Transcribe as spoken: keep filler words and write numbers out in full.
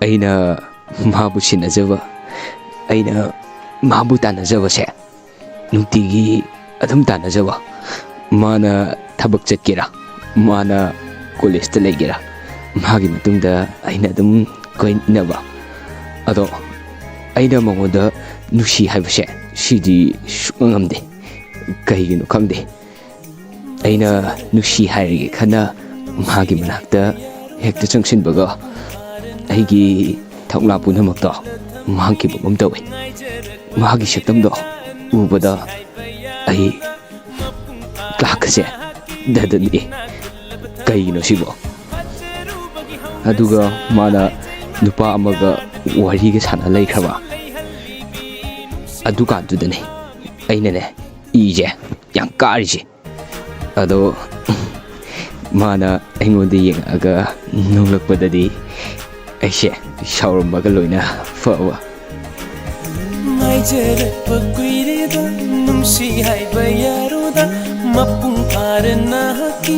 ꯑꯩꯅ ꯃꯥꯕꯨ ꯁꯤꯟꯅꯖꯕ, ꯑꯩꯅ ꯃꯥꯕꯨ ꯇꯥꯟꯅꯖꯕꯁꯦ ꯅꯨꯡꯇꯤꯒꯤ ꯑꯗꯨꯝ ꯇꯥꯟꯅꯖꯕ꯫ ꯃꯥꯅ ꯊꯕꯛ ꯆꯠꯀꯦꯔꯥ, ꯃꯥꯅ ꯀꯣꯂꯦꯖꯇ ꯂꯩꯒꯦꯔꯥ, ꯃꯥꯒꯤ ꯃꯇꯨꯡꯗ ꯑꯩꯅ ꯑꯗꯨꯝ ꯀꯣꯏꯅꯕ꯫ ꯑꯗꯣ ꯑꯩꯅ ꯃꯉꯣꯟꯗ ꯅꯨꯡꯁꯤ ꯍꯥꯏꯕꯁꯦ ꯁꯤꯗꯤ ꯁꯨꯛꯉꯝ ꯉꯝꯗꯦ꯫ ꯀꯩꯒꯤꯅꯣ ꯈꯪꯗꯦ꯫ ꯑꯩꯅ ꯅꯨꯡꯁꯤ ꯍꯥꯏꯔꯒꯦ ꯈꯟꯅ ꯃꯥꯒꯤ ꯃꯅꯥꯛꯇ ꯍꯦꯛꯇ ꯆꯪꯁꯤꯟꯕꯒ ꯑꯩꯒꯤ ꯊꯧꯅꯥ ꯄꯨꯝꯅꯃꯛꯇꯣ ꯃꯥꯡꯈꯤꯕꯒꯨꯝ ꯇꯧꯏ꯫ ꯃꯥꯒꯤ ꯁꯛꯇꯝꯗꯣ ꯎꯕꯗ ꯑꯩ ꯀ꯭ꯂꯥꯛꯀꯁꯦ ꯗꯗꯅꯤ꯫ ꯀꯩꯒꯤꯅꯣ ꯁꯤꯕꯣ? ꯑꯗꯨꯒ ꯃꯥꯅ ꯅꯨꯄꯥ ꯑꯃꯒ ꯋꯥꯔꯤꯒ ꯁꯥꯟꯅ ꯂꯩꯈ꯭ꯔꯕ ꯑꯗꯨꯀꯥꯟꯗꯨꯗꯅꯦ ꯑꯩꯅꯅꯦ ꯏꯁꯦ ꯌꯥꯝ ꯀꯥꯔꯤꯁꯦ꯫ ꯑꯗꯣ ꯃꯥꯅ ꯑꯩꯉꯣꯟꯗ ꯌꯦꯡꯉꯛꯑꯒ ꯅꯣꯡꯂꯛꯄꯗꯗꯤ ꯑꯩꯁꯦ ꯁꯥꯎꯔꯝꯕꯒ ꯂꯣꯏꯅ ꯐꯕ꯫ ꯉꯥꯏꯖꯔꯛꯄ ꯀꯨꯏꯔꯦꯗ, ꯅꯨꯡꯁꯤ ꯍꯥꯏꯕ ꯌꯥꯔꯣꯗ, ꯃꯄꯨꯡ ꯐꯥꯔ ꯅꯍꯥꯛꯀꯤ